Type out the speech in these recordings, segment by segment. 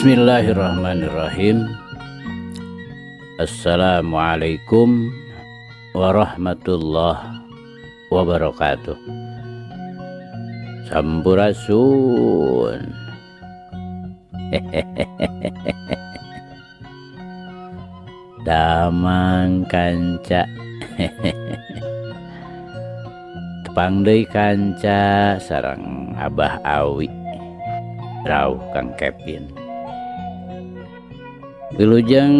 Bismillahirrahmanirrahim. Assalamualaikum warahmatullahi wabarakatuh. Sampurasun. Damang kanca. Tepang deui kanca sareng Abah Awi. Rauh Kang Kevin. Wilujeng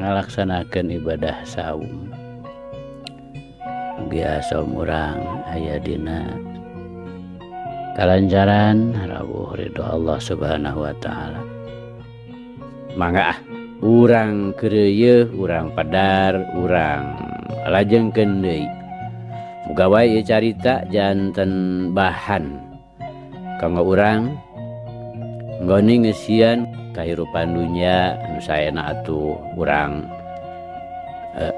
ngalaksanakeun ibadah saum. Mugia saum urang aya dina kalancaran rawuh ridho Allah Subhanahu wa taala. Mangga ah urang keureuyeung, urang padar, urang lajengkeun deui. Muga wae ieu carita janten bahan kanggo urang nggone ngeusian kahirupan dunya anu saena atuh urang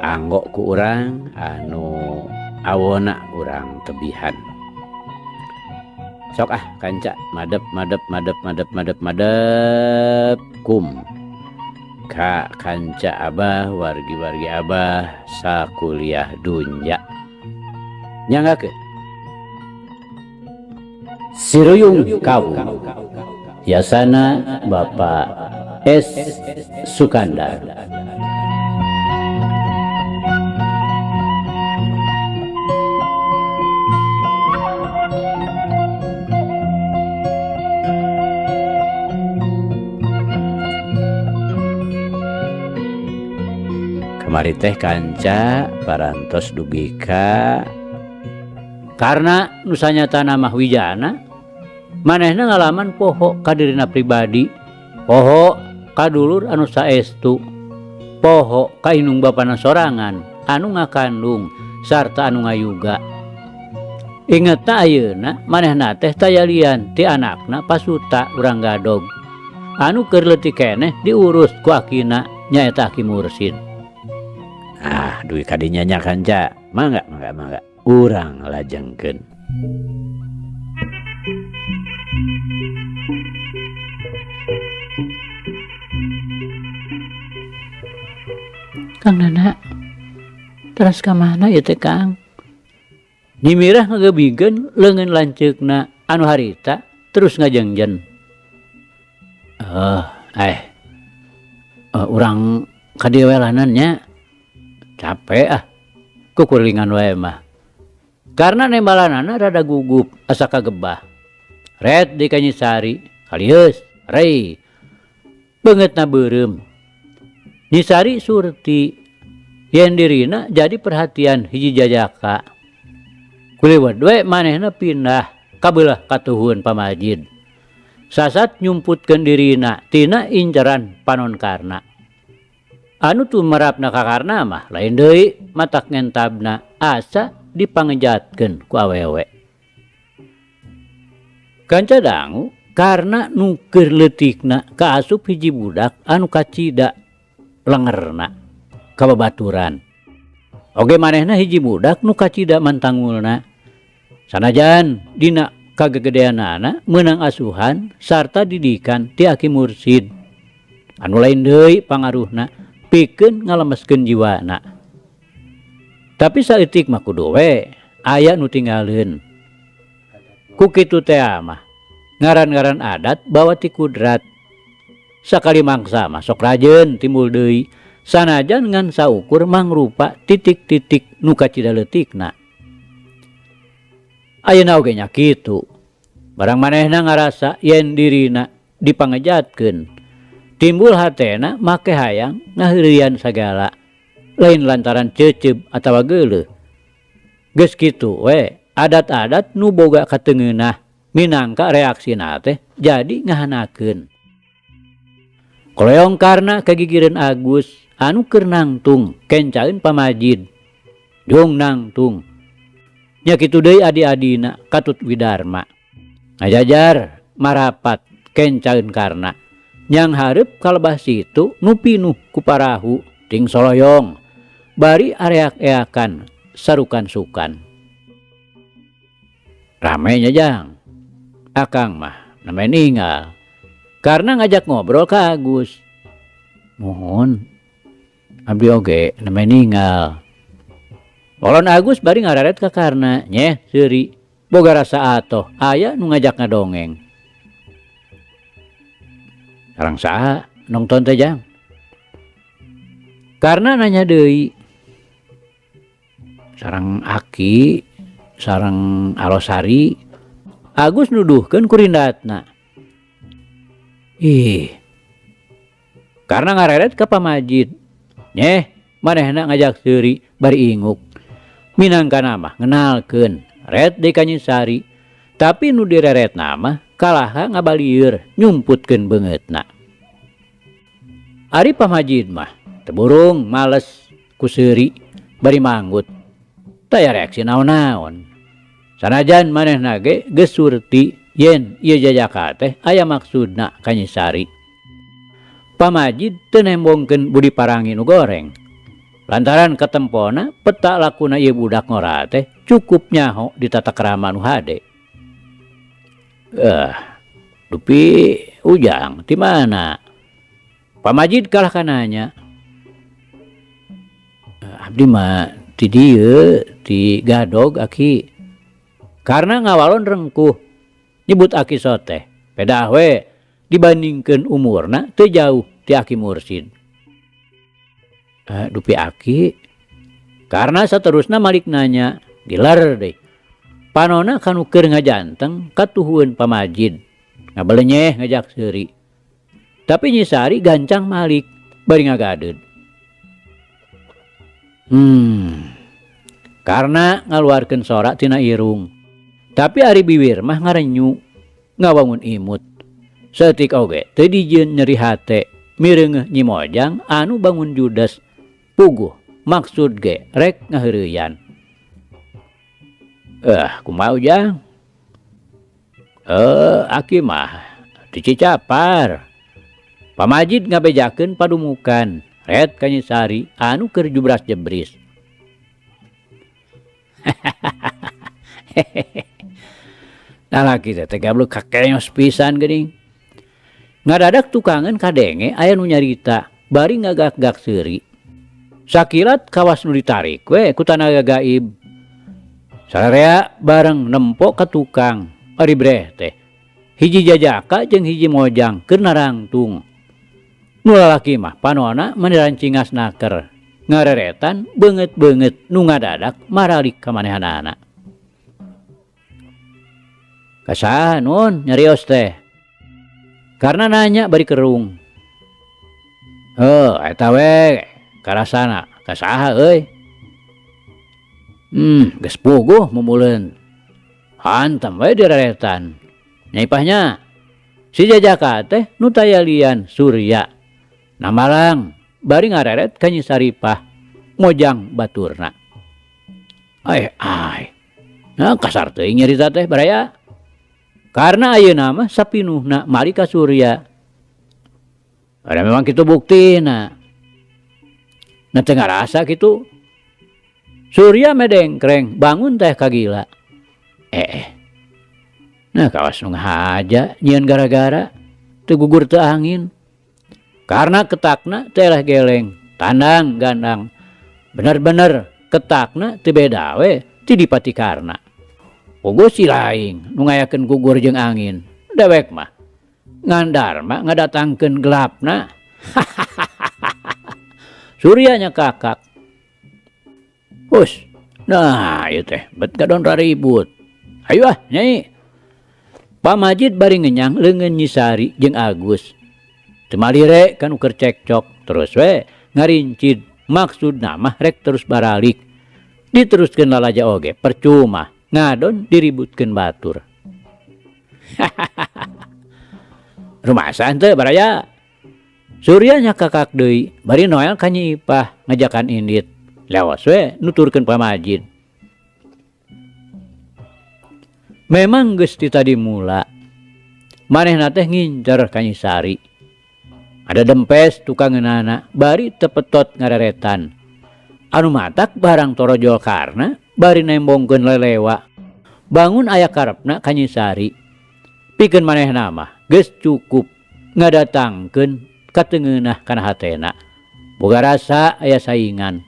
anggo ku urang anu awona urang tebihan. Sok ah kanca madep madep madep madep madep madep kum ka kanca abah wargi-wargi abah sakuliah dunya. Nyanggakeun Siruyung Kawu Yasana Bapak S. Sukandar. Kamari teh kanca parantos dugi ka karena nusanyatana mah wijana manehna ngalaman poho ka dirina pribadi, poho ka dulur anu saestu, poho ka indung bapana sorangan anu ngakandung sarta anu ngayuga. Ingetna ayeuna manehna teh tayalian ti anakna pasuta urang gadog anu keur leutik keneh diurus ku akina nyaeta Aki Mursid. Ah, duwi kadinya nya kanca, mangga mangga mangga urang lajengkeun. Kang Nana, teras ka mana ieu teh Kang? Nyi Mirah ngagebigeun leungeun lanceukna anu harita terus ngajengjen. Urang ka dieu we lanan nya. Capek ah, kukuringan wae mah. Karena nembalanana rada gugup asa kagebah. Red di Kanyisari, kaliheus, rei. Beungeutna beureum. Nyisari Surti yen dirina jadi perhatian hiji jajaka. Kuliwet we manehna pindah ka beulah katuhun pamajid. Sasat nyumputkeun dirina tina inceran panon Karna. Anu tumerapna ka Karna mah lain deui matak ngentabna asa dipangejatkeun ku awewe. Kanca dangu karna nu keur leutikna kaasup hiji budak anu kacida lengerna kababaturan. Oge manehna hiji budak nu kacida mantangulna. Sanajan dina kagegedeanana meunang asuhan sarta didikan ti Aki Mursid. Anu lain deui pangaruhna pikeun ngalemeskeun jiwana. Tapi saeutik mah kudu we aya nu tinggaleun. Ku kitu teh mah ngaran-ngaran adat bawa ti kudrat. Sakali mangsa mah sok rajeun timbul deui sanajan ngan saukur mangrupa titik-titik nu kacida leutikna. Ayeuna oge nya kitu. Barang manehna ngarasa yen dirina dipangejatkeun. Timbul hatena make hayang ngaheureuyan sagala. Lain lantaran ceuceub atawa geuleuh. Geus kitu we adat-adat nu boga katengeunah minangka reaksina teh jadi ngahanakeun. Koleong karna kagigireun Agus anu keur nangtung kencaeun pamajid. Jung nangtung. Nya kitu deui adi-adina katut Widarma. Ngajajar marapat kencaeun karna. Nyang hareup kalebah situ nu pinuh ku parahu ting soloyong. Bari areak-eakan sarukan-sukan. Rame nya jang. Akang mah name ninggal. Karna ngajak ngobrol ka Agus. Muhun, abdi oge nembe ningal. Walon Agus bari ngareret ka Karna, nyeh seuri, boga rasa atoh aya nu ngajak ngadongeng. Sareng saha nongton teh Jang? Karna nanya deui. Sareng aki, sareng Alosari, Agus nuduhkeun kurindatna. Ih. Karna ngareret ka pamajid. Nyeh, manehna ngajak seuri bari inguk. Minangkana mah ngenalkeun ret deui ka Nyi Sari. Tapi nu direretna mah kalaha ngabalieur nyumputkeun beungeutna. Ari pamajid mah teu burung males ku seuri bari manggut. Taya reaksi naon-naon. Sanajan manehna ge geus surti yen ieu jajaka teh aya maksudna ka Nyi Sari. Pamajid teu nembongkeun budi parangi nu goreng. Lantaran katempona peta lakuna ieu budak ngora teh cukup nyaho di tata krama nu hade. Dupi Ujang ti mana? Pamajid kalah ka nanya. Abdi mah ti dieu, ti Gadog aki. Karna ngawalon rengkuh nyebut aki soteh, pedah we dibandingkeun umurna teu jauh ti aki mursid. Dupi aki, karna saterusna malik nanya, gilar deui. Panona kanu keur ngajanteng katuhueun pamajid, ngabelenyeh ngajak seuri. Tapi Nyi Sari gancang malik bari ngagadeud. Karna ngaluarkeun sora tina irung. Tapi ari biwir mah ngarenyu, ngawangun imut. Saeutik oge teu dijieun nyeri hate, mireungeuh Nyi Mojang anu bangun judes. Puguh maksud ge rek ngaheureuyan. Kumaha Ujang? Aki mah ti Cicapar. Pamajid ngabejakeun padumukan, ret ka Nyi Sari anu keur jubras jebris. Lalaki teh teh gablek kakenyos pisan geuning. Ngadadak tukangan kadenge aya nu nyarita bari ngagak-gak seuri. Sakilat kawas nu ditarik we ku tanaga gaib. Sararea bareng nempo ka tukang ari breh teh. Hiji jajaka jeung hiji mojang keur narangtung. Nu lalaki mah panona meni rancingas naker. Ngareretan beungeut-beungeut nu ngadadak maralik ka manehanana. Kasaha nun nyarios teh? Karna nanya bari kerung. Heuh, eta we karasana kasaha euy? Geus puguh mumuleun. Hantam we direretan. Nyaipahnya si jajaka teh nu tayalian Surya. Namalang bari ngareret ka Nyi Saripah mojang baturna. Ai ai. Nah kasar teuing nyarita teh baraya. Karena ayeuna mah sapinuhna mali ka Surya. Ada memang kitu buktina. Nah teu ngarasa kitu. Surya medengkreng bangun teh kagila. Nah kawas nu ngahaja nyieun gara-gara teu gugur teu angin. Karena ketakna teu eleh geleng, tandang gandang. Bener-bener ketakna teu beda we ti Dipati Karna. Puguh si laing nu ngayakeun gugur jeung angin. Dewek mah ngan Darma ngadatangkeun gelapna. Surya nya kakak. Hus, nah ieu teh bet gadon raribut. Hayu ah nyai. Pamajid bari ngenyang leungeun Nyi Sari jeung Agus. Teu malire kan ukur cekcok terus we ngarincid maksudna mah rek terus baralik. Diteruskeun lalaja oge percuma ngadon diributkeun batur. Rumasa henteu baraya. Surya nya kakak deui bari Noel ka Nyi Ipah ngajakan indit. Lewas we nuturkeun pamajid. Memang geus ti tadi mula manehna teh ngincer ka Nyi Sari. Ada dempes tukangeunana bari tepetot ngareretan. Anu matak barang torojol karna bari nembongkeun lelewa. Bangun aya karepna ka Nyi Sari. Pikeun manehna mah geus cukup Ngadatangkeun katengeunah kana hatena. Boga rasa aya saingan.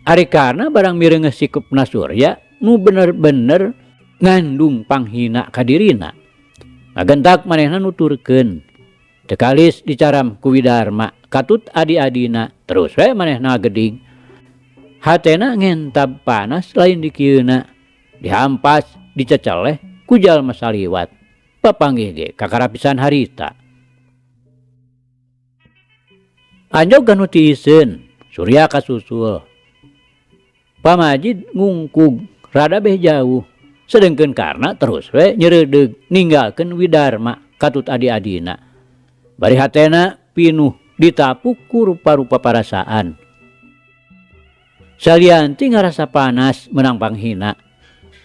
Ari Karna barang mireungeuh sikepna Surya nu bener-bener ngandung panghina ka dirina. Ngagentak manehna nuturkeun. Teu kalis dicaram ku Widarma katut adi-adina terus we manehna ngagedig. Hatena ngentab panas lain dikieuna, dihampas, diceceleh ku jalma saliwat. Papanggih ge kakara pisan harita. Anjog kanu tiiseun, Surya kasusul. Pamajid ngungkug rada beh jauh, sedengkeun Karna terus we nyeredeug ninggalkeun Widarma katut adi-adina. Bari hatena pinuh ditapuk ku rupa-rupa parasaan. Salianti ngarasa panas menang panghina,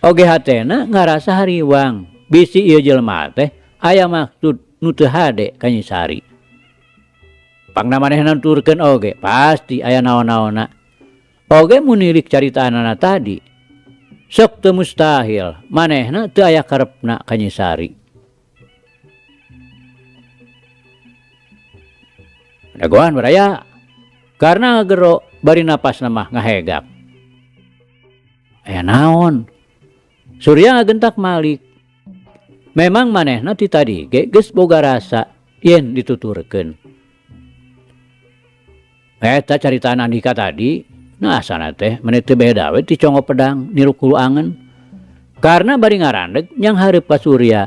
oge hatena ngarasa hariwang bisi ieu jelema teh aya maksud nu teu hade ka Nyi Sari. Pangna manehna nuturkeun oge pasti aya naon-naonna. Oge mun nilik caritaanana tadi, sok teu mustahil manehna teu aya karepna ka Nyi Sari. Dagoan baraya, karna ngagero bari napasna mah ngahegap. Aya naon? Surya ngagentak malik. Memang manehna ti tadi ge geus boga rasa yen dituturkeun. Eta caritaan Andika tadi, nah asana teh meni teu beda we ti conggo pedang niru hulu angen. Karna bari ngarandeg nyang hareup ka Surya.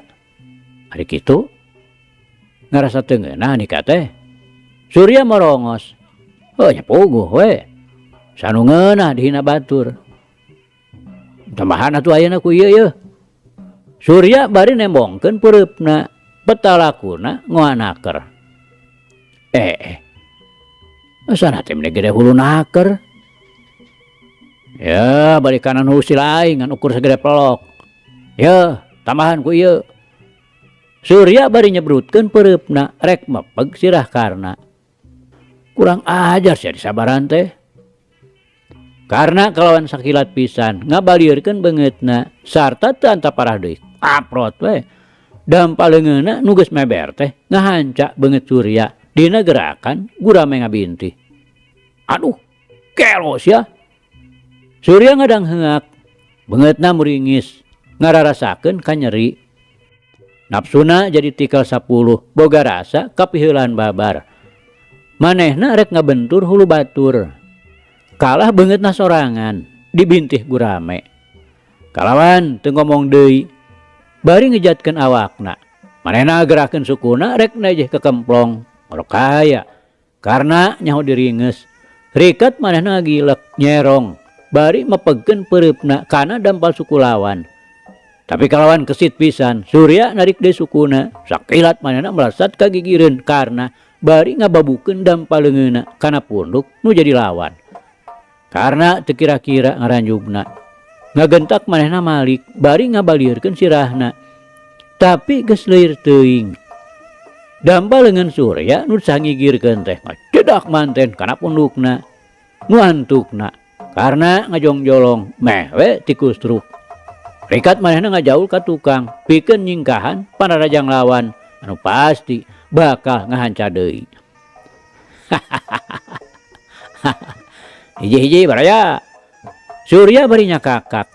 Ari kitu ngarasa teu ngeunah Andika teh. Surya morongos. Heuh nya puguh we. Sanu ngeunah dihina batur. Tambahan atuh ayeuna ku ieu yeuh. Surya bari nembongkeun peureupna, petalakuna ngoa naker. Eh, asana teh meni gede hulu naker. Ya, bari kanan hulu sila aing ngan ukur sagede pelok. Yeuh, tambahan ku ieu. Surya bari nyebrutkeun peureupna rek mepeg sirah Karna. Kurang ajar sia disabaran teh. Karna kalawan sakilat pisan ngabalieurkeun beungeutna sarta teu antap parah deui. Kaprot we. Dampa leungeunna nu geus meber teh ngahanca beungeut Surya dina gerakan gurame ngabintih. Aduh, gelo sia. Surya ngadang heungak, beungeutna muringis, ngararasakeun kanyeri. Napsuna jadi tikal 10, boga rasa kapiheulan babar. Manehna rek ngabentur hulu batur. Kalah beungeutna sorangan, dibintih gurame. Kalawan teu ngomong deui, bari ngejatkeun awakna. Manehna ngagerakeun sukuna rek nejeh kekemplong, ngorok kaya. Karna nyaho diringes, riket manehna ngagilek nyerong, bari mepegkeun peureupna kana dampal suku lawan. Tapi kalawan kesit pisan, Surya narik deui sukuna, sakilat manehna melesat ka gigireun karna bari ngababukeun dampal leungeunna kana punduk nu jadi lawan. Karna teu kira-kira ngaranjubna, ngagentak manehna malik bari ngabalieurkeun sirahna. Tapi geus leuir teuing. Dampal leungeun Surya nu sangigirkeun teh ngacedak manten kana pundukna, nu antukna. Karna ngajongjolong meh we tikus truk. Rikat manehna ngajaul ka tukang pikeun nyingkahan panarajang lawan anu pasti bakal ngahanca deui. Hiji-hiji baraya. Surya bari nyakakak.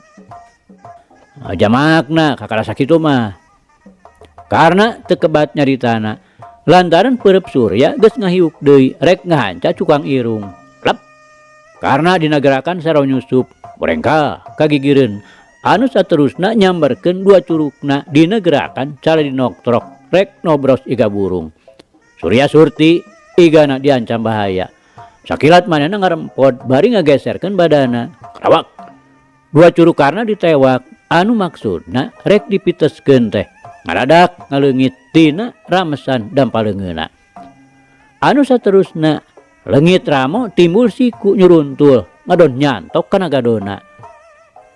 Jamakna kakara sakitu mah. Karna teu kebat nyaritana, lantaran peureub Surya geus ngahiuk deui rek ngahanca cukang irung. Lep. Karna dina gerakan saro nyusup, borengkal kagigireun anu saterusna nyamberkeun dua curukna dina gerakan cara dinoktrok rek nobros iga burung. Surya surti igana diancam bahaya. Sakilat manehna ngarempod bari ngageserkeun badana. Krawak. Dua curuk Karna ditewak anu maksudna rek dipiteskeun teh. Ngaradak ngaleungit tina ramesan dampaleungeunna. Anu saterusna leungit ramo timbul siku nyuruntul ngadon nyantok kana gadona.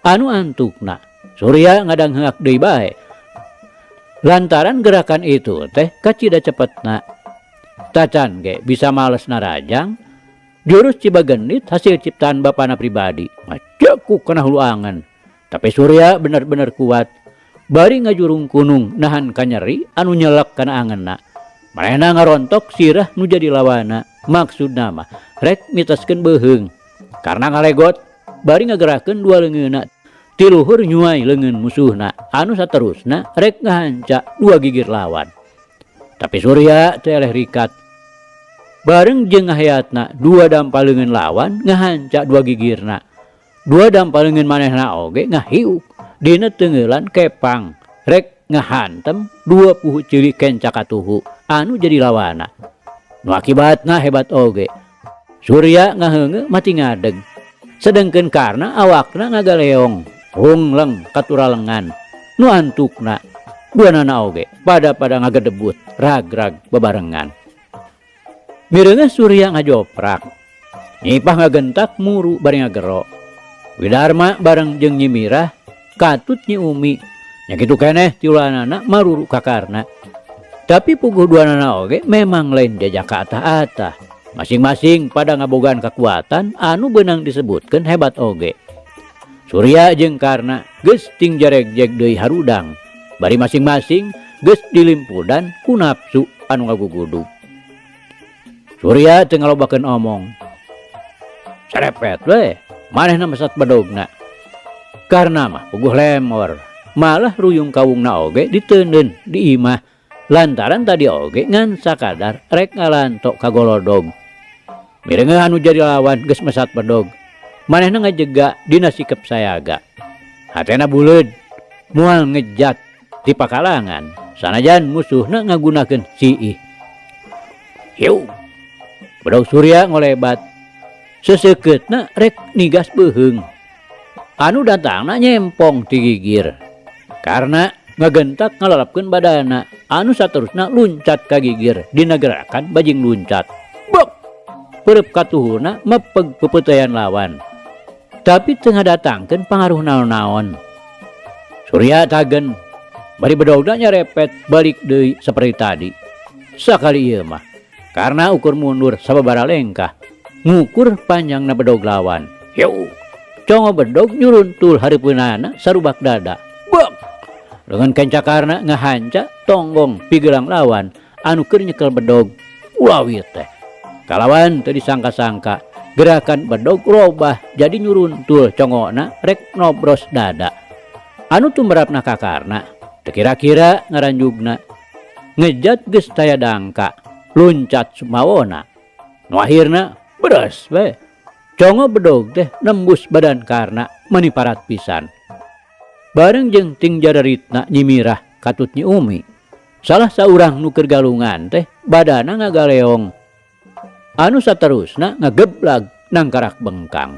Anu antukna Surya ngadang heungak deui bae. Lantaran gerakan itu teh kacida cepetna. Tacan ge bisa males narajang. Jurus Cibagendit hasil ciptaan bapana pribadi ngacekuk kana hulu angen. Tapi Surya bener-bener kuat. Bari ngajurungkunung nahan kanyeri anu nyelek kana angenna. Manehna ngarontok sirah nu jadi lawanna, maksudna mah rek miteskeun beuheung. Karna ngalegot bari ngagerakeun dua leungeunna ti luhur nyuai leungeun musuhna anu saterusna rek ngahanca dua gigir lawan. Tapi Surya teu eleh rikat. Bareng jeung ngahayatna dua dampa leungeun lawan ngahanca dua gigirna. Dua dampa leungeun manehna oge ngahiuk dina teungeulan kepang rek ngahantem dua puhu ceuli kenca katuhu anu jadi lawana. Nu akibatna hebat oge. Surya ngaheungeu mati ngadeg. Sedengkeun Karna awakna ngagaleong, hungleng katuralengan. Nu antukna duanana oge pada-pada ngagedebut ragrag bebarengan. Mireungeuh Surya ngajoprak. Nyipah ngagentak muru bari ngagero. Widarma bareng jeung Nyi Mirah katut Nyi Umi. Nya kitu keneh tiulanana maruru ka Karna. Tapi puguh duanana oge memang lain jajaka atah-atah. Masing-masing pada ngabogaan kekuatan anu beunang disebutkeun hebat oge. Surya jeung Karna geus ting jaregjeg deui harudang. Bari masing-masing geus dilimpudan ku nafsu anu ngagugudug. Surya teu ngalobakeun omong. Serepet we, manehna mesat bedogna. Karna mah puguh lemor, malah ruyung kawungna oge diteundeun di imah. Lantaran tadi oge ngan sakadar rek ngalanto ka golodog. Mireungeuh anu jadi lawan geus mesat bedog. Manehna ngajega dina sikep sayaga. Hatena buleud, moal ngejat ti pakalangan sanajan musuhna ngagunakeun siih. Hiu. Bedog Surya ngolebat. Seseukeutna rek nigas beuheung. Anu datangna nyempong ti gigir. Karna ngagentak ngalalapkeun badana anu saterusna luncat ka gigir dina gerakan bajing luncat. Bok! Peureub katuhuna mepeg pepeutean lawan. Tapi teu ngadatangkeun pangaruh naon-naon. Surya tagen bari bedogna nyarepet balik deui saperti tadi. Sakali ieu mah karna ukur mundur sababaraha lengkah ngukur panjangna bedog lawan. Hiu! Congo bedog nyuruntul hareupeunana sarubak dada. Bok! Leungeun kenca Karna ngahanca tonggong pigelang lawan anu keur nyekel bedog. Ulawi teh. Kalawan teu disangka-sangka gerakan bedog robah jadi nyuruntul congona rek nobros dada. Anu tumrapna ka Karna teu kira-kira ngaranjugna. Ngejat geus taya dangka, luncat sumawona. Nu akhirna beres we. Congo bedog teh nembus badan Karna meuni parat pisan. Bareng jeung ting jararitna Nyi Mirah katut Nyi Umi. Salah saurang nu keur galungan teh badana ngagaleong. Anu saterusna ngageblag nangkarak bengkang.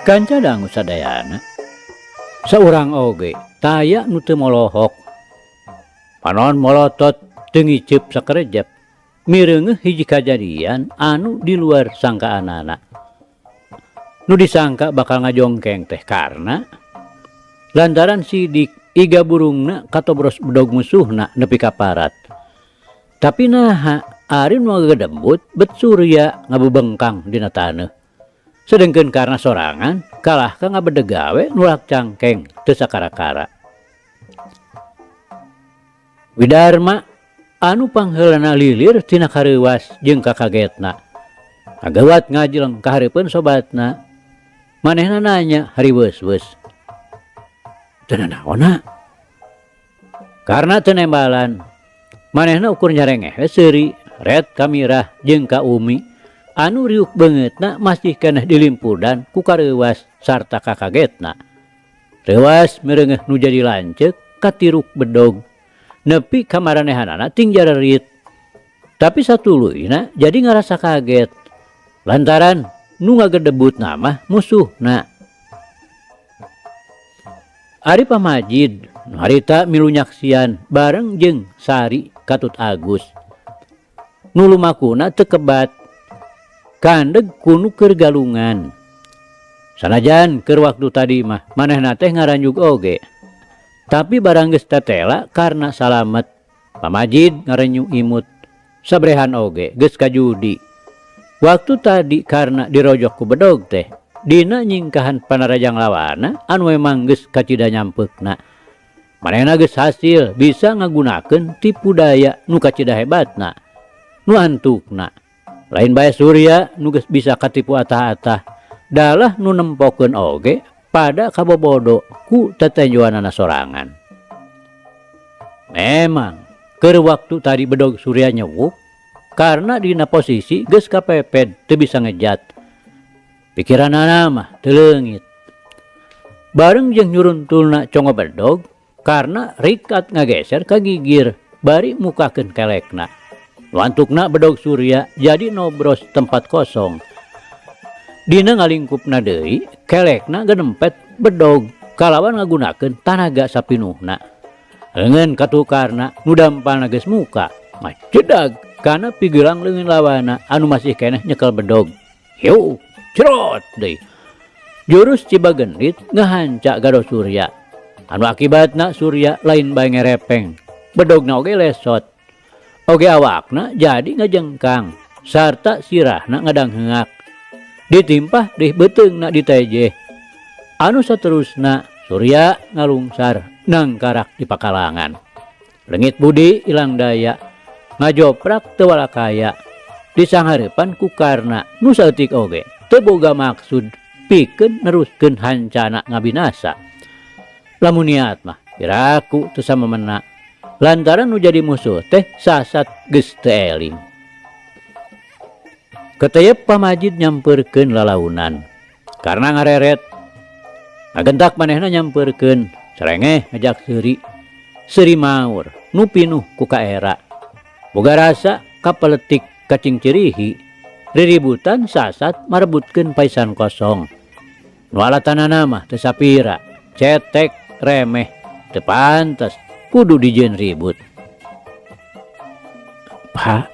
Kanca dangu sadayana saurang oge taya nu teu molohok. Panon molotot teu ngiceup sakerejep mireungeuh hiji kajadian anu di luar sangkaanana. Nu disangka bakal ngajongkeng teh Karna lantaran sidik iga burungna katobros bedog musuhna nepi ka parat. Tapi naha ari nu ngagedembut bet Surya ngabebengkang dina taneuh. Sedengkeun Karna sorangan kalah ka ngabedeg gawe nulak cangkeng teu sakara-kara. Widarma anu pangheulana lilir tina kareuwas jeung kakagetna. Kagawat ngajeleng ka hareupeun sobatna. Manehna nanya hariweus-weus. Teu nanaonna? Karna teu nembalan. Manehna ukur nyarengeh we seuri, ret ka Mirah jeung ka Umi. Anu riuk beungeutna masih keneh dilimpudan ku kareuwas sarta kakagetna. Reuwas mireungeuh nu jadi lanceuk katiruk bedog. Nepi ka maranehanana ting jarerit. Tapi satuluyna jadi ngarasa kaget. Lantaran nu ngagedebutna mah musuhna. Ari Pamajid nu harita milu nyaksian bareng jeung Sari katut Agus. Nu lumakuna teu kebat. Kandeg kunu keur galungan. Sanajan keur waktu tadi mah manehna teh ngaranjug oge. Tapi barang geus tetela Karna salamet. Pamajid ngarenyu imut. Sabrehan oge geus kajudi. Waktu tadi Karna dirojok ku bedog teh dina nyingkahan panarajang lawana anu memang geus kacida nyampeukna. Manehna geus hasil bisa ngagunakeun tipu daya nu kacida hebatna, nu antukna. Lain bae Surya nu geus bisa katipu atah-atah, dalah nu nempokeun oge pada kabobodo ku tetenjoanana sorangan. Memang keur waktu tadi bedog Surya nyewuk karena dina posisi geus kapeped teu bisa ngejat. Pikiranana mah teu leungit. Bareng jeung nyuruntulna congo bedog karena rikat ngageser ka gigir bari mukakeun kelekna. Nu antukna bedog Surya jadi nobros tempat kosong. Dina ngalingkupna deui kelekna genempet bedog kalawan ngagunakeun tanaga sapinuhna. Leungeun katukarna nu dampalna geus muka ngajedag kana pigelang leungeun lawana anu masih keneh nyekel bedog. Hiu, cerot deui. Jurus Cibagendit ngahanca gado Surya. Anu akibatna Surya lain bae ngerepeng, bedogna oge lesot. Oge awakna jadi ngajengkang sarta sirahna ngadangheungak. Ditimpah deh beuteungna ditejeh. Anu saterusna Surya ngalungsar nangkarak di pakalangan. Leungit budi ilang daya, ngajoprak teu walakaya. Disanghareupan ku Karna nu saeutik oge teu boga maksud pikeun neruskeun hancana ngabinasa. Lamun niat mah piraku teu samemena lantaran nu jadi musuh teh sasat geus teu eling. Keteyep pamajid nyampeurkeun lalaunan. Karna ngareret ngagentak manehna nyampeurkeun serengeh ngajak seuri. Seuri maur nu pinuh ku kaera. Boga rasa kapeletik kacing cirihi. Riributan sasat marebutkeun paisan kosong. Nu alatanana mah teu sapira, cetek remeh, teu pantes kudu dijieun ribut. Pak,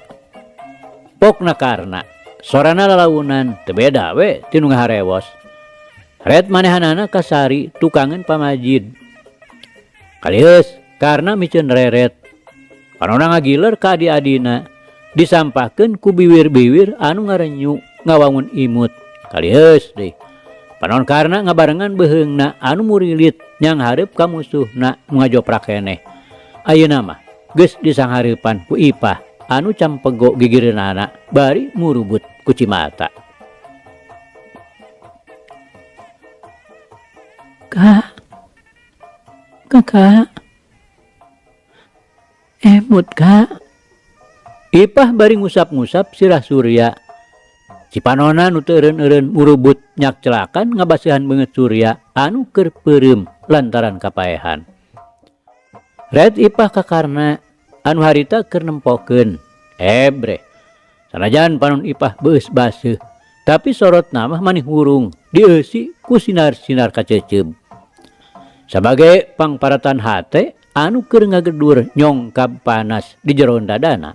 pokna Karna, sorana lalaunan teu beda we ti nu ngaharewos. Ret manehanana kasari tukangeun pamajid. Kalieus Karna miceun reret. Panona ngagiler ka adi-adina disampahkeun ku biwir-biwir anu ngarenyu ngawangun imut. Kalieus deui. Panon Karna ngabarengan beuheungna anu murilit nyanghareup ka musuhna nu ngajoprak keneh. Ayeuna mah geus disanghareupan ku Ipah anu campego gigireunana bari murubut ku cimata. Kak, kakak, emut kak. Ipah bari ngusap-ngusap sirah Surya. Cipanona nu teu eureun-eureun murubut nyak celakan ngabaseuhan beungeut Surya anu keur peureum lantaran kapaehan. Ret Ipah ka Karna anu harita keur nempokeun. Ebreh. Sanajan panon Ipah beus baseuh, tapi sorotna mah manih hurung dieusi ku sinar-sinar kaceceub. Sabagai pangparatan hate anu keur ngagedur nyongkab panas di jeroan dadana.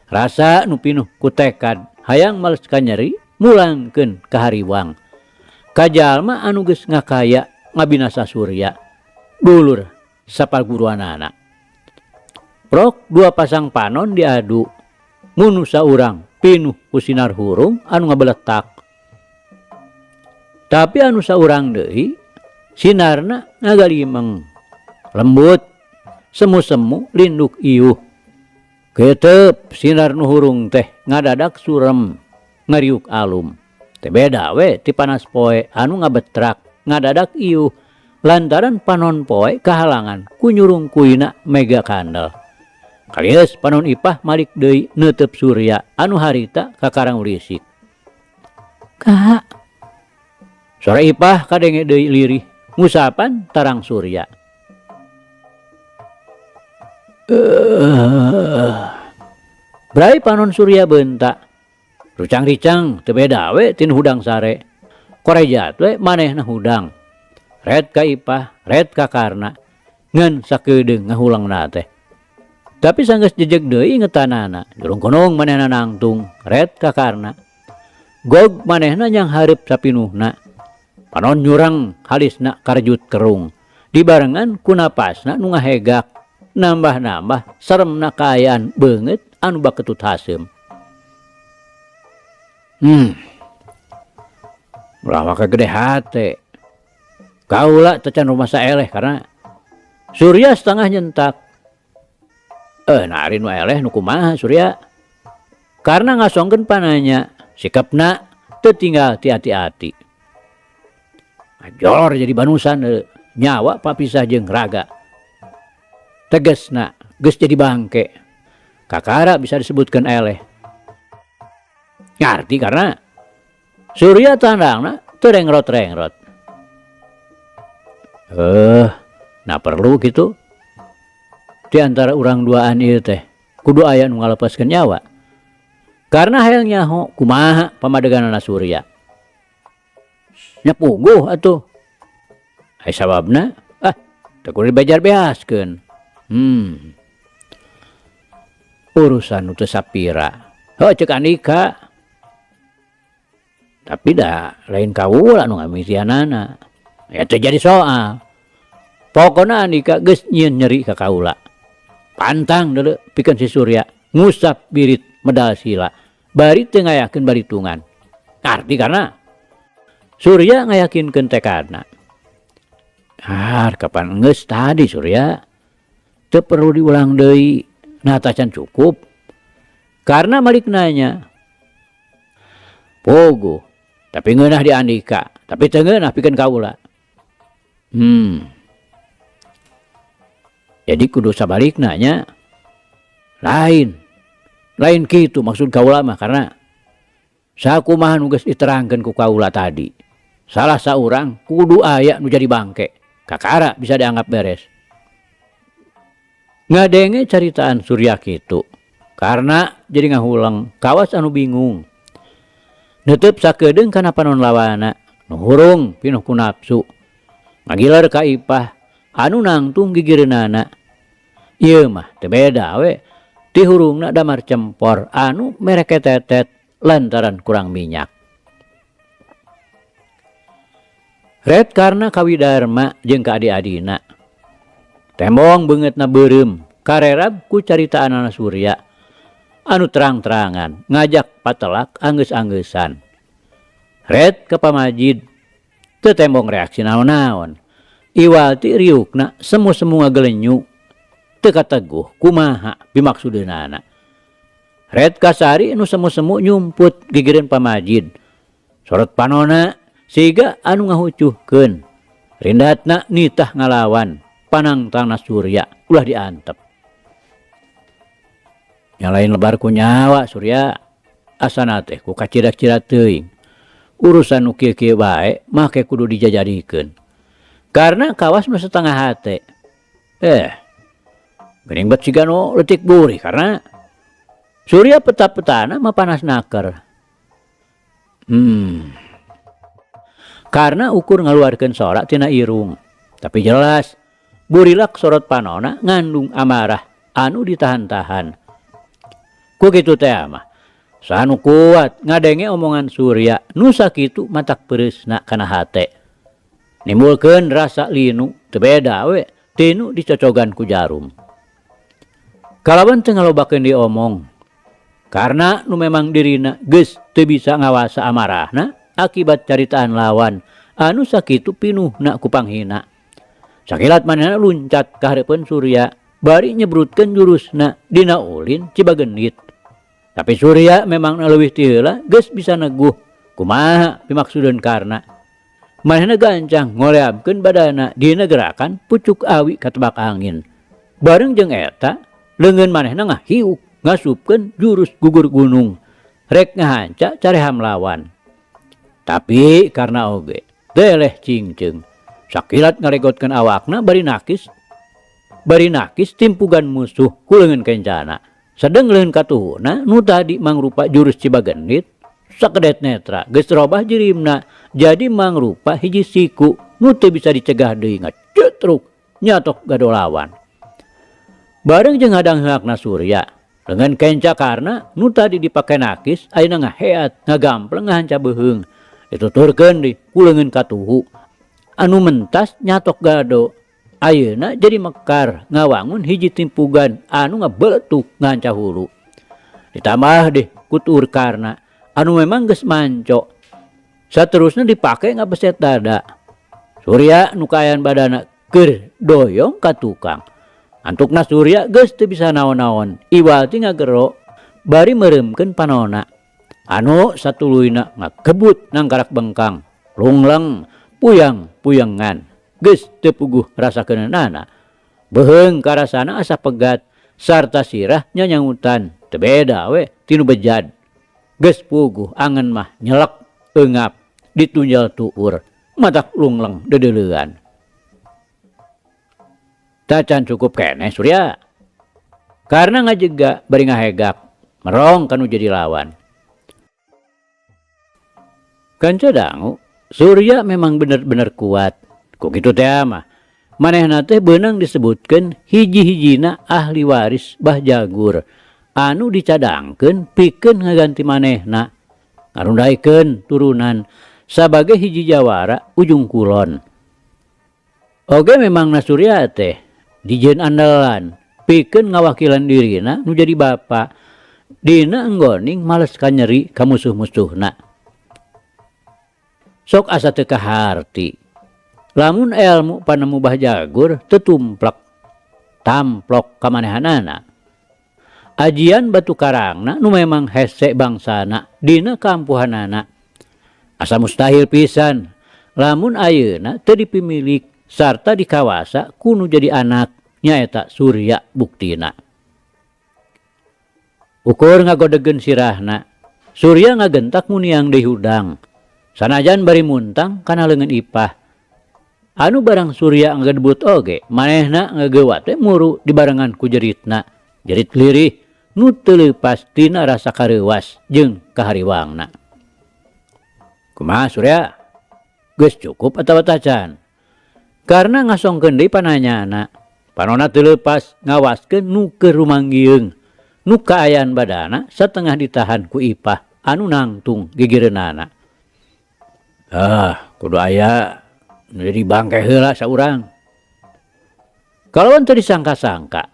Rasa nu pinuh ku tekad hayang males kanyeri mulangkeun ka hariwang. Ka jalma anu geus ngakaya ngabinasa Surya, dulur sapaguruanana. Prok dua pasang panon diadu, mun nu saurang pinuh ku sinar hurung anu ngabeletak. Tapi anu saurang deui sinarna ngagalimeng, lembut, semu-semu linduk iuh. Ketep sinar nu hurung teh ngadadak surem, ngariuk alum. Teu beda we ti panas poe anu ngabetrak, ngadadak iuh lantaran panon poe kahalangan ku nyurung kuina mega kandel. Kalieus panon Ipah malik deui neuteup Surya anu harita kakarang ulisik. Kak, sora Ipah kadenge deui lirih ngusapan tarang Surya. Brai panon Surya beunta. Rucang-ricang teu beda we tin hudang sare. Korejat we manehna hudang. Ret ka Ipah, ret ka Karna. Ngan sakedeung ngahulengna teh. Tapi sanggeus jejeg deui ingetanana, jurung-kunung manehna nangtung, ret ka Karna. Gog manehna nyanghareup sapinuhna. Panon nyurang halisna karejut kerung. Dibarengan ku napasna nu ngahegak. Nambah-nambah seremna kaayaan beungeut anu baketut haseum. Ulah waka gede hate. Kaula teh can rumasa eleh karena Surya setengah nyentak. Nah ari nu eleh nu kumaha Surya? Karena ngasongkeun pananya, sikapna teu tinggal ti ati-ati. Ngajolor jadi banusan nyawa papisah jeung raga. Tegesna geus jadi bangke. Kakara bisa disebutkeun eleh. Ngarti karena Surya tandangna teu rengrot-rengrot. Nah perlu gitu. Di antara urang duaan ieu teh kudu aya nu ngalepaskeun nyawa. Karena hayang nyaho kumaha pamadeganana Surya. Nya puguh atuh. Ai sababna teu kudu dibejar-beaskeun. Urusan nu teu sapira. Heuh ceuk Andika. Tapi da lain kawula nu ngamitianana. Ya teu jadi soal. Pokona Andika geus nyieun nyeri ka kaula. Pantang deuleu pikeun si Surya ngusap birit medal sila. Bari teu ngayakeun baritungan. Ngarti karena Surya ngayakinkeun tekadna. Har kapan geus tadi Surya? Teu perlu diulang deui. Nah tacan cukup. Karena malik nanya. Pogo. Tapi ngeunah di Andika. Tapi teu ngeunah pikeun kaula. Jadi kudu sabalikna nya. Lain. Lain kitu maksud kaula mah karena sakumaha nu geus diterangkeun ku kaula tadi. Salah saurang kudu aya nu jadi bangke. Kakara bisa dianggap beres. Ngadenge caritaan Surya kitu. Karena jadi ngahuleng kawas anu bingung. Neuteub sakedeung kana panon lawana, nu hurung pinuh ku nafsu. Ngagiler ka Ipah anu nangtung gigireunana. Ieu mah teu beda we ti hurungna damar cempor anu mereketetet lantaran kurang minyak. Red karena kawidarma jeung ka adi-adina. Tembong beungeutna beureum karerab ku caritaanana Surya anu terang-terangan ngajak patelak anggeus-anggeusan. Red ka pamajid teu tembong reaksi naon-naon. Iwal ti riukna semu-semu ngagelenyu teu kateguh kumaha pimaksudeunana. Red kasari nu semu-semu nyumput gigireun pamajid. Sorot panona siga anu ngahucuhkeun. Rindatna nitah ngalawan panangtangna Surya ulah diantep. Nyalain lebar ku nyawa Surya asana teh ku kacirak-cirak teuing. Urusan nu kieu-kieu bae make kudu dijajadikeun. Karena kawas nu setengah hate. Geuning bet siga nu leutik burih karena Surya peta-petana mah panas naker. Karena ukur ngaluarkeun sora tina irung. Tapi jelas burilak sorot panona ngandung amarah anu ditahan-tahan. Ku kitu teh mah sanu kuat ngadenge omongan Surya nu sakitu matak peureusna kana hate. Nimbulkeun rasa linu teu beda we tinu dicocogan ku jarum. Kalawan teu ngalobakeun diomong. Karena nu memang dirina geus teu bisa ngawasa amarahna akibat caritaan lawan anu sakitu pinuhna ku panghina. Sakilat manehna luncat ka hareupeun Surya bari nyebrutkeun jurusna dina ulin Cibagenit. Tapi Surya memang leuwih ti heula geus bisa neguh kumaha pimaksudeun karna. Manehna gancang ngoleabkeun badana dina gerakan pucuk awi katebak angin. Bareng jeung eta leungeun manehna ngahiuk ngasupkeun jurus gugur gunung rek ngahanca careham lawan. Tapi karena oge deleh cingceung sakilat ngaregotkeun awakna bari nakis timpugan musuh ku leungeun kencana. Sedeng leungeun katuhuna nu tadi mangrupa jurus Cibagenit sakedet netra geus robah jirimna jadi mangrupa hiji siku nu teu bisa dicegah deui ngacetruk nyatok gadolawan. Bareng jeung hadang heakna Surya leungeun kenca karna nu tadi dipake nakis ayeuna ngaheat ngagampleng ngahanca beuheung Dituturkeun deui ku leungeun katuhu anu mentas nyatok gado ayeuna jadi mekar ngawangun hiji timpugan anu ngabeletuk nganca hulu. Ditambah deh ku tuur Karna anu memang geus manco saterusna dipake ngabeset dada. Surya nu kaayaan badana keur doyong ka tukang. Antukna Surya geus teu bisa naon-naon iwal ti ngagero bari meureumkeun panona anu satuluyna ngagebut nangkarak bengkang lungleng puyang-puyangan geus teu puguh rasakeunana. Beuheung karasana asa pegat sarta sirah nyanyangutan teu beda we tinu bejad. Geus puguh angen mah nyelek eungap ditunjal tuur matak lungleng deudeulean. Tacan cukup keneh Surya. Karna ngajega bari ngahegak merong kanu jadi lawan. Kanca dangu Surya memang bener-bener kuat. Ku kitu teh mah manehna teh beunang disebutkeun hiji-hijina ahli waris Bah Jagur anu dicadangkeun pikeun ngaganti manehna ngarundaikeun turunan sabagai hiji jawara ujung kulon. Oge memangna Surya teh dijieun andalan pikeun ngawakilan dirina nu jadi bapa dina enggoning males kanyeri ka musuh-musuhna. Sok asa teu kaharti lamun elmu panemu Bah Jagur teu tumplek tamplok ka manehanana. Ajian batu karangna nu memang hese bangsana dina kaampuhanana. Asa mustahil pisan lamun ayeuna teu dipimilik sarta dikawasa ku nu jadi anak nyaeta Surya buktina. Ukur ngagodegeun sirahna, Surya ngagentak muniang deui hudang. Sanajan bari muntang kana leungeun Ipah. Anu barang Surya ngagedebut oge, manehna ngageuwat we muru dibarengan ku jeritna. Jerit lirih nu teu leupas tina rasa kareuwas jeung kahariwangna. Kumaha Surya? Geus cukup atawa tacan? Karna ngasongkeun deui pananyana, panona teu leupas ngawaskeun nu keur rumanggieung. Nu kaayaan badana satengah ditahan ku Ipah anu nangtung gigireunana. Ah, kudu aya nu jadi bangke heula saurang. Kalawan teu disangka-sangka.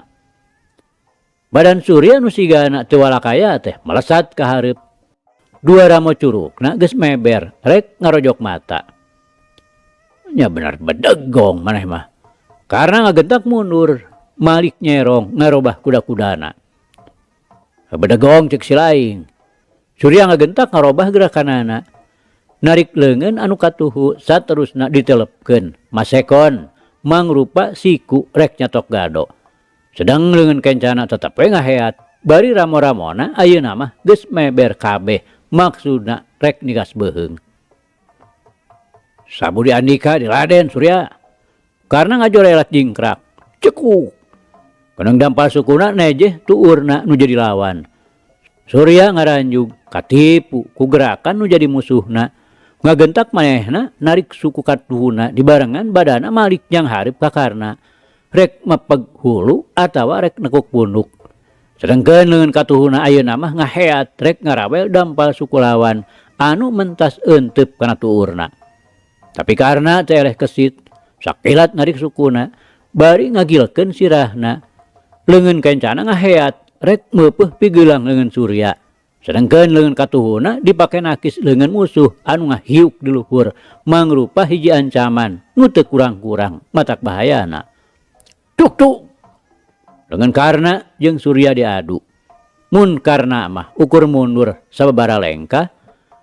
Badan Surya nu sigana teu walakaya teh melesat ka hareup. Dua ramo curugna geus meber rek ngarojok mata. Nya bener bedegong maneh mah. Karna ngagentak mundur, malik nyerong ngarobah kuda-kudana. Bedegong cek si laing. Surya ngagentak ngarobah gerakanana. Narik leungeun anu katuhu saterusna ditelepkeun. Masekon mangrupa siku rek nyatok gado. Sedang leungeun kencana tetep we ngaheat. Bari ramo-ramona ayeuna mah geus meber kabeh maksudna rek nigas beuheung. Sabudi Andika diladen Surya. Karna ngajorelat jingkrak. Cekuk. Keneng dampal sukuna nejeh tuurna nu jadi lawan. Surya ngaranjug katipu ku gerakan nu jadi musuhna. Ngagentak manehna narik suku katuhuna dibarengan badana malik yang hareup ka Karna. Rek mepeg hulu atawa rek nekuk punduk. Sedengkeun leungeun katuhuna ayeuna mah ngaheat rek ngarawel dampal suku lawan anu mentas euteup kana tuurna. Tapi Karna teh eleh kesit, sakilat narik sukuna bari ngagilkeun sirahna. Leungeun kencana ngaheat rek meupeuh pigeulang leungeun Surya. Sedengkeun leungeun katuhuna dipake nakis leungeun musuh anu ngahiuk di luhur mangrupa hiji ancaman nu teu kurang-kurang matak bahayana. Tuk tuk. Leungeun Karna jeung Surya diadu. Mun Karna mah ukur mundur sababara lengkah,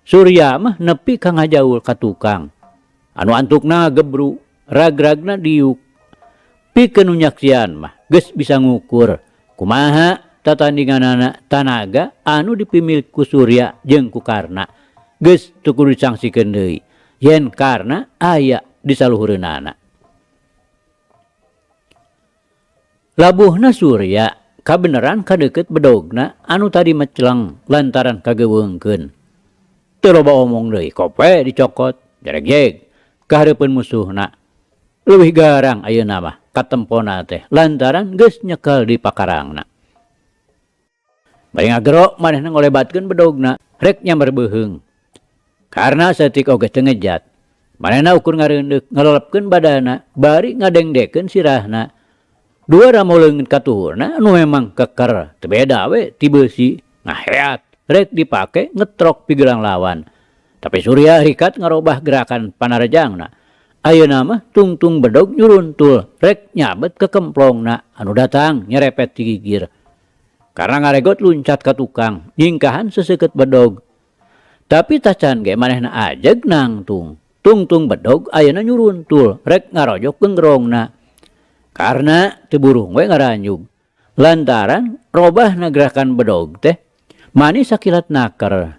Surya mah nepi ka ngajaul ka tukang. Anu antukna gebru, rag-ragna diuk. Pikeun nu nyaksian mah geus bisa ngukur kumaha tatandinganana tanaga anu dipimilik ku Surya jeung ku Karna. Geus teu kudu disangsikeun deui yen Karna aya di saluhureunana. Labuhna Surya kabeneran kadeukeut bedogna anu tadi meceleng lantaran kageuweungkeun. Teu loba omong deui kope dicokot jaregjeg ka hareupeun musuhna. Leuwih garang ayeuna mah katempona teh lantaran geus nyekel di pakarangna. Bari ngagero manehna ngolebatkeun bedogna rek nyamber beuheung. Karna saeutik oge teu ngejat. Manehna ukur ngareundeuk ngalelepkeun badana bari ngadengdekeun sirahna. Dua ramo leungeun katuhurna anu memang keker teu beda we ti beusi ngaheat rek dipake ngetrok pigelang lawan. Tapi Surya rikat ngarobah gerakan panarejangna. Ayeuna mah tungtung bedog nyuruntul rek nyabet kekemplongna anu datang nyerepet ti gigir. Karna ngaregot luncat ka tukang nyingkahan seseukeut bedog. Tapi tacan ge manehna ajeg nangtung. Tungtung bedog ayeuna nyuruntul rek ngarojok genggerongna. Karna teu burung we ngaranjug. Lantaran robahna gerakan bedog teh mani sakilat naker.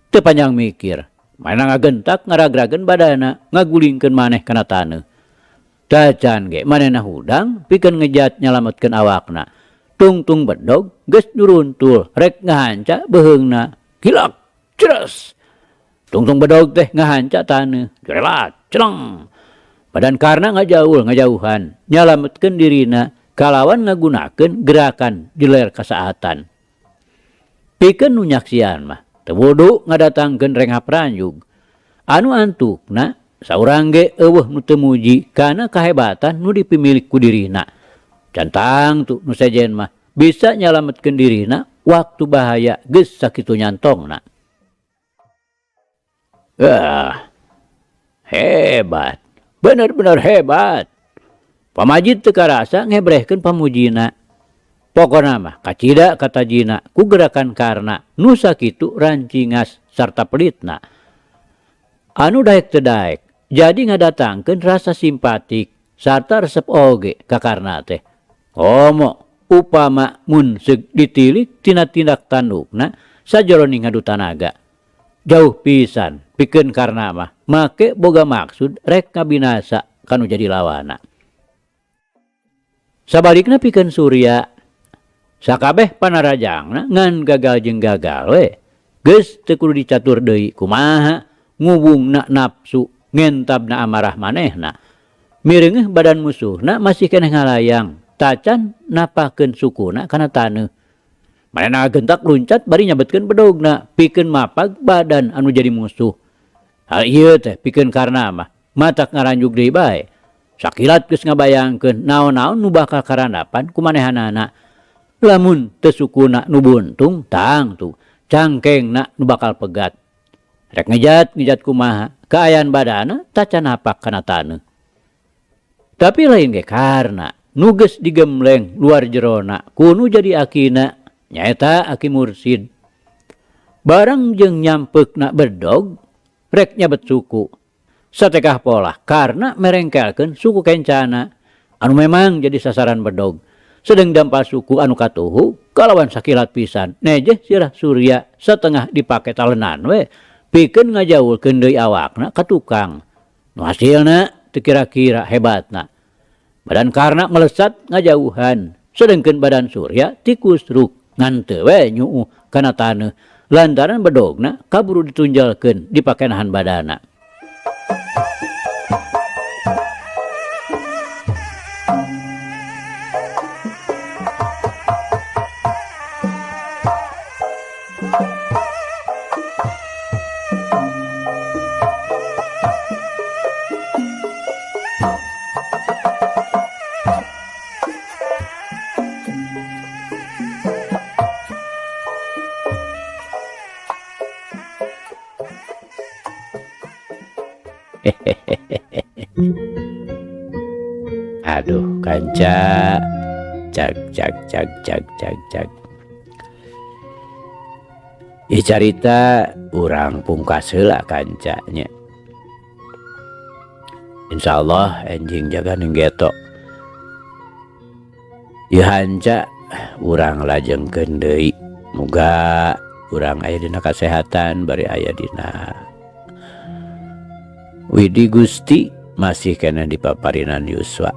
Teu panjang mikir. Manehna ngagentak ngaragrageun badana ngagulingkeun maneh kana taneuh. Tacan ge manehna hudang pikeun ngejat nyalametkeun awakna. Tungtung bedog geus nyuruntul rek ngahanca beuheungna. Kilak cres. Tungtung bedog teh ngahanca taneuh. Jurelat celeng. Badan Karna ngajaul ngajauhan nyalametkeun dirina kalawan ngagunakeun gerakan jeler kasaatan. Pikeun nu nyaksian mah teu wudu ngadatangkeun renghap ranjug. Anu antukna saurang ge eueuh nu teu muji kana kahebatan nu dipimilik ku dirina. Can tangtu nu sejen mah bisa nyalametkeun dirina waktu bahaya geus sakitu nyantongna. Ah, hebat. Bener-bener hebat. Pamajid teu karasa ngebrehkeun pamujina. Pokona mah kacida katajina ku gerakan Karna nu sakitu rancingas sarta pelitna. Anu daek teu daek jadi ngadatangkeun rasa simpatik sarta resep oge ka Karna teh. Komo upama mun seug ditilik tina tindak tandukna sajroning ngadu tanaga. Jauh pisan pikeun Karna mah make boga maksud rek ngabinasa kanu jadi lawana. Sabalikna pikeun Surya sakabeh panarajangna ngan gagal jeung gagal we. Geus teu kudu dicatur deui kumaha ngubungna nafsu ngentabna amarah manehna. Mireungeuh badan musuhna masih keneh ngalayang tacan napakeun sukuna kana taneuh. Manehna ngagentak luncat bari nyabetkeun bedogna pikeun mapag badan anu jadi musuh. Hal ieu teh pikeun Karna mah matak ngaranjug deui bae. Sakilat geus ngabayangkeun naon-naon nu bakal karandapan ku manehanana. Lamun teu sukuna nu buntung tangtu cangkengna nu bakal pegat. Rek ngejat ngejat kumaha kaayaan badana tacan napak kana taneuh. Tapi lain ge Karna nu geus digembleng luar jerona ku nu jadi akina nyaeta aki mursid. Barang jeung nyampeukna bedog rek nyabet suku. Satekah polah Karna merengkelkeun suku kencana anu memang jadi sasaran bedog. Sedeng dampal suku anu katuhu kalawan sakilat pisan nejeh sirah Surya satengah dipake talenan we pikeun ngajaulkeun deui awakna ka tukang. Nu hasilna teu kira-kira hebatna. Badan Karna melesat ngajauhan sedengkeun badan Surya tikusruk ngan teu we nyuuh kana taneuh lantaran bedogna kaburu ditunjalkeun dipake nahan badana. Aduh kanca, cag cag cag cag cag cag. Ieu carita urang pungkas heula kancanya. Insyaallah enjing jaga ning geto. Ieu hanca urang lajengkeun deui. Muga urang aya dina kasehatan bari aya dina Widi Gusti masih keneh di paparinan Yuswa.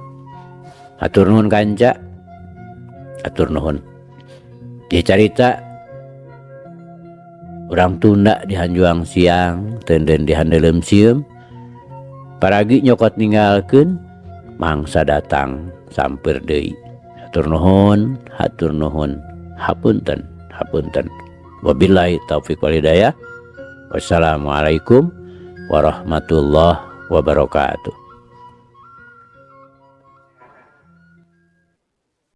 Hatur nuhun kanca. Hatur nuhun. Ieu carita urang tunda di hanjuang siang, teunden di handeuleum sieum. Paragi nyokot ninggalkeun mangsa datang sampeur deui. Hatur nuhun, hatur nuhun. Hapunten, hapunten. Wabillahi taufik wal hidayah. Wassalamualaikum warahmatullahi wabarakatuh.